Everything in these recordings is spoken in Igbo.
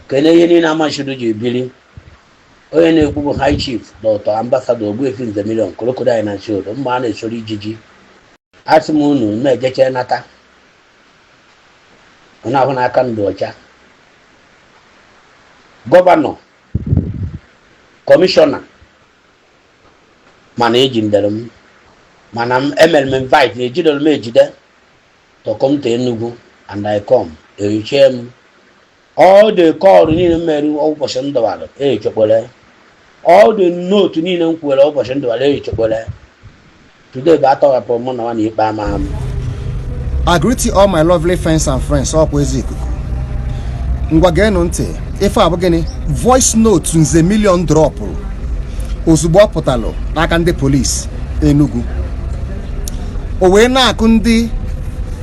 Kene ihe niile Amanshiodo ji biri. Onye na-ekwu bụ High Chief Dr. Ambassador Ogbuefi Nze Million Crocodile na Nsiodo, mma a na-esoro ijiji. Asị m unu na-ejeche nata ọ na-ahụ n'aka ndụ ọcha. Governor, commissioner, mana ejidere m, mana m emere m invite, ejidere m ejide to come to Enugu and I come. Ehichie m all the call niile m mere ụbọchị m dọwara, ehichekwere all the note niile m kwuere ụbọchị m dọwara, ehichekwere. Today bụ atọghapụrụ mụ na nwa na ikpe ama m. I greet you all, my lovely friends and friends. Ọkwa ezi ikuku. Ngwa, geenụ ntị. Ife a bụ gịnị? Voice note Nze Million dropụrụ ozugbo ọ pụtalụ n'aka ndị polisi Enugu. O wee na-akụ ndị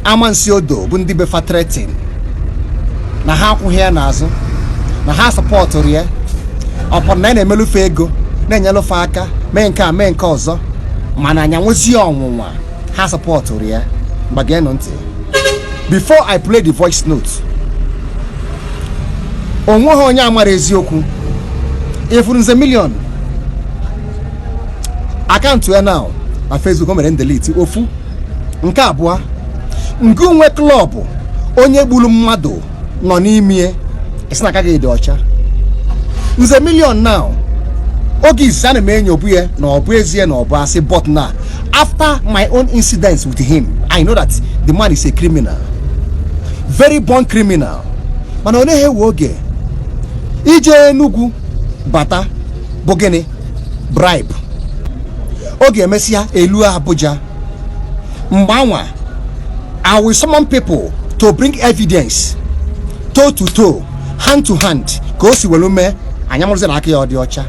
Amansiodo bụ ndị befa threatening na ha akwụghị ya n'azụ, na ha supportụrụ ya, ọpọrọ na ya na-emelufe ego, na-enyelufe aka, mee nke a, mee nke ọzọ, mana anya nwezie ọnwụnwa, ha supportụrụ ya. Mgba, geenụ ntị before I play the voice note. Onweghị onye amara eziokwu. Ifuru Nze Million, account ya now na Facebook, o mere ndelete ofu. Nke abụọ, nke nwe club onye gburu mmadụ nọ n'ime isi na aka gị dị ọcha. Nze Million now, oge izizi ana m enyobu ya na ọ bụ ezie na ọ bụ asị, but na after my own incidents with him, I know that the man is a criminal, very born criminal. Mana ọ naghị ewe oge ije Enugu bata bụ gịnị? Bribe. Oge emesịa elu Abuja. Mgbe anwa, I will summon people to bring evidence, toe to toe, hand to hand, ka o si welu mee. Anyị amụrụzi na aka ya ọ dị ọcha.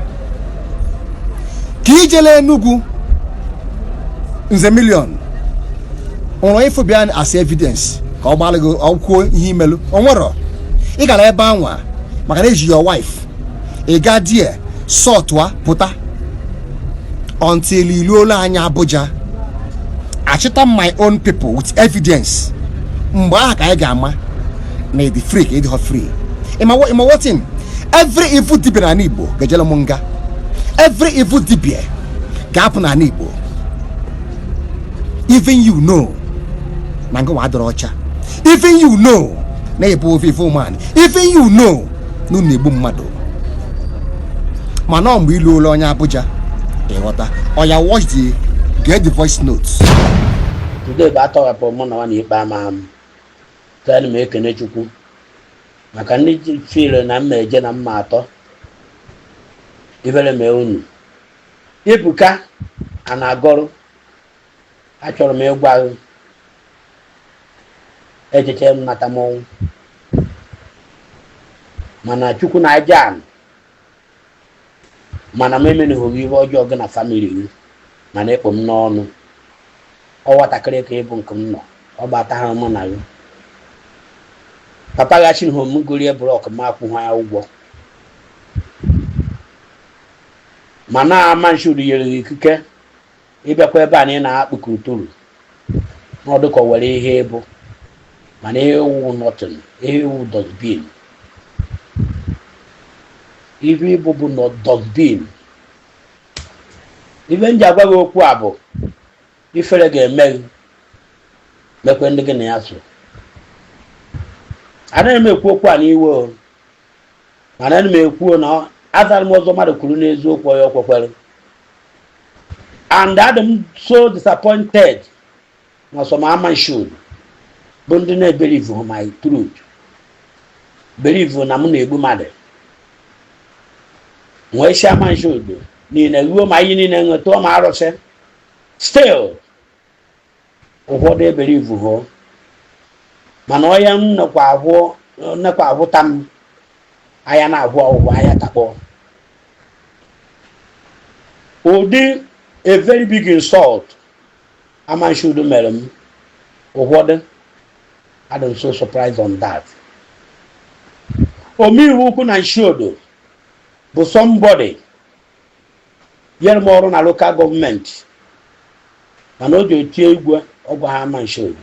Ka ijele Enugu, Nze Million nwụrụ ịfụ bịa as evidence ka ọ gbalị gị ọkwuo ihe imelu. O nwero ị gara ebe anwa maka na eji your wife. Ị ga die sọtụa pụta until iluola anya Abuja, achịta my own people with evidence. Mgbe ahụ ka anyị ga-ama na ịdị free ka ịdị họ free. Ịma what? Every evil dibia n'ala Igbo ga-ejele m nga. Every evil dibia ga-apụ n'ala Igbo. Even you know na ngị nwa adịrọ ọcha. Even you know na ịbụ evil man. Even you know na unu na-egbu mmadụ. Mana ọ mgbe iluola onye Abuja, ịghọta ọ ya. Watch the, get the voice notes. Today bụ atọghapụrụ mụ na nwa na ikpe ama m. Tell m ekene Chukwu maka ndị feel na mma eje na mma atọ ibere mee unu. Ebuka a na-agọrụ, achọrọ m ịgwa gị, echeche m nata m ọnwụ, mana Chukwu na aja anụ, mana m emenụghị ihe ọjọọ gị na family gị, mana ịkpụ m n'ọnụ. Ọ nwatakịrị ka ịbụ nke m nọ, ọ gbata ha mụ na gị. Papa ghachi hụ m gorie block, m akwụghị ya ụgwọ, mana Amanshiodo nyere gị ikike ịbịakwa ebe a na ị na-akpụ kuruturu n'ọdụ ka o were ihe ịbụ, mana ihe wụ nothing, ihe wụ dustbin. Ihe ịbụ bụ nọ dustbin. Ife m ji agwa gị okwu a bụ ifere ga-eme gị, mekwe ndị gị na ya so. Anaghị m ekwu okwu a n'iwe o, mana ana m ekwu na azara m ọzọ. Mmadụ kwuru n'eziokwu, onye okwekwere, and adị m so disappointed na some Amanshiodo bụ ndị na-ebelieve my truth, believe na m na-egbu mmadụ. Nwee isi Amanshiodo niile ruo ma ihe niile nwetụọ ma arụsị, still ụfọdụ ebelieve hụ. Mana onye m nekwa ahụ, nekwa ahụta m anya na-ahụ ọgwụgwọ anya takpọ ụdị a very big insult Amanshiodo mere m. Ụfọdụ adị m so surprised on that. Omeiwu ukwu na Nshiodo bụ somebody nyere m ọrụ na local government, mana o ji etie igwe ọgwa ha. Amanshiodo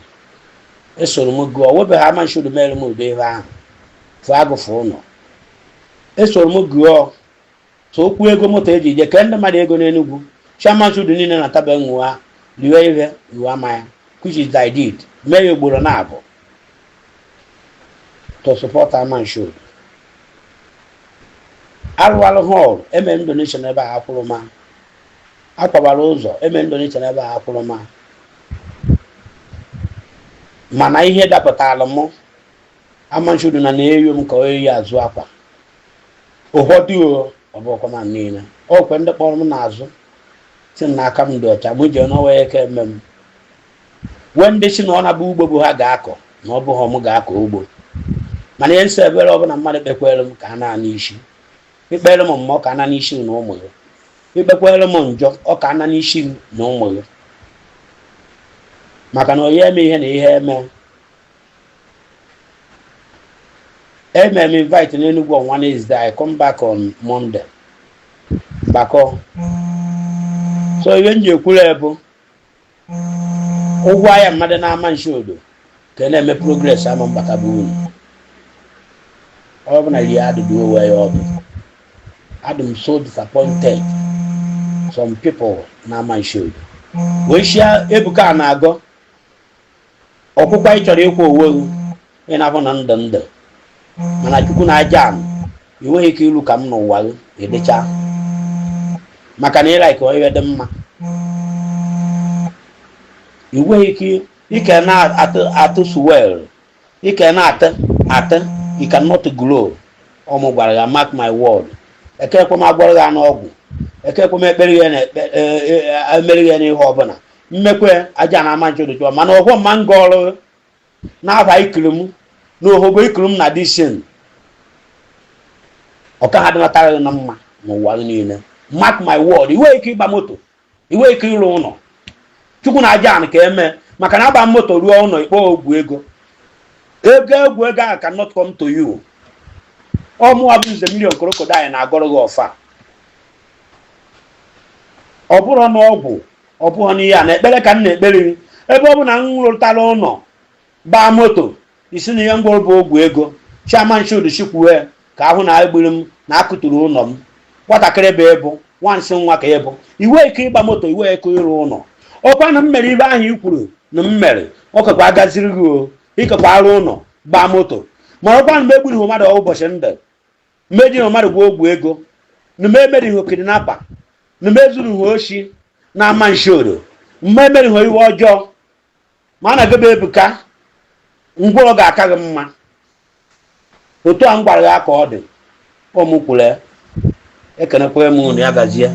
esoro m gụọ webeghị. Amanshiodo mere m ụdị ihe ahụ fụ agụfụ ụlọ. Esoro m gụọ so okwu ego moto eji je kee ndị mmadụ ego n'Enugwu. Chairman shudu niile na tabe ṅụa liwe ihe ṅụa mmanya, which is I did, mee ya ugboro na abụ to support Amanshodu. Arụwalụ hall, eme m donation ebe a akwụrụ ma akwabara ụzọ, eme m donation ebe a akwụrụ ma. Mana ihe dapụtara mụ Amanshodu na na-eyo m ka oyi azụ akwa ụfọdụ o, ọ bụkwa ma niile okwe ndị kpọrọ m n'azụ si m n'aka m dị ọcha, mụ jee n'ọnwa eke eme m wee ndị si na ọ na-abụ ugbo bụ ha ga-akọ na ọ bụghị m ga-akọ ugbo. Mana ihe nsọ ebere ọbụla mmadụ kpekwere m ka a na-ana isi ikpere m mmụọ ka a na n'isi na ụmụ gị, ikpekwere m njọ ọ ka a na n'isi na ụmụ gị, maka na onye eme ihe na ihe eme eme m invite n'Enugu on Wednesday, I come back on Monday gbakọ. So ihe m ji ekwuru bụ ụgwọ ahịa mmadụ na Amanshodu ka na-eme progress ama mbata bụ unu ọ bụ na rie adụdụ onwe ya ọdụ. Adị m so disappointed, some people na Amanshodu wee shia Ebuka a na-agọ ọkwụkwa ị chọrọ ịkwụ onwe gị ị na-afụ na ndụ ndụ, mana Chukwu na aja anụ ị nweghị ike ilu ka m n'ụwa gị ịdịcha maka na ịla ka ihe dị mma. Ị nweghị ike ike na-atụ atụ swell ike na-atụ atụ, you cannot grow. Ọmụ gwara ya, mark my word, ekekwe m agwọrọ ya n'ọgwụ, ekekwe m ekpere ya na emere ya n'ihe ọbụla mmekwe aja na Amanshodu chụọ. Mana ọhụọ mma nga ọrụ n'afa ikiri m na ohobo ikiri m na disin ọka ha dịnatara na mma n'ụwa niile. Mark my word, i nweghị ike ịgba moto, i nweghị ike ịrụ ụlọ. Chukwu na aja anị ka eme maka na agba moto ruo ụlọ ikpọ ogwu ego ego egwu ego ahụ cannot come to you. Ọmụwa bụ Nze Million Crocodile na-agọrọ gị ọfa. Ọ bụrụ na ọgwụ, ọ bụghị n'ihe a na ekpere ka m na-ekpere gị, ebe ọ bụ na m rụtara ụlọ gbaa moto isi na ihe ngwọrọ bụ ogwu ego. Chairman should chikwue ka ahụ na egburu m na akụturu ụlọ m. Nwatakịrị bụ ịbụ nwansị nwa ka ịbụ iwe ike ịgba moto, iwe ike ịrụ ụlọ. Ọkwa na m mere ibe ahụ i kwuru na m mere ọkakwa agaziri gị o ikekwa arụ ụlọ gbaa moto. Mana ọkwa na m egburu mmadụ ụbọchị ndụ mmejighị mmadụ bụ ogwu ego na m emerighị kidnapper na m ezurughị oshi na Amanshodu, mgbe emerighị iwe ọjọọ ma a na-agaba Ebuka ngwụrọ ga-aka gị mma. Otu a m gwara ya ka ọ dị ọmụ kwuru ya. Ekenekwa m unu, ya gazie.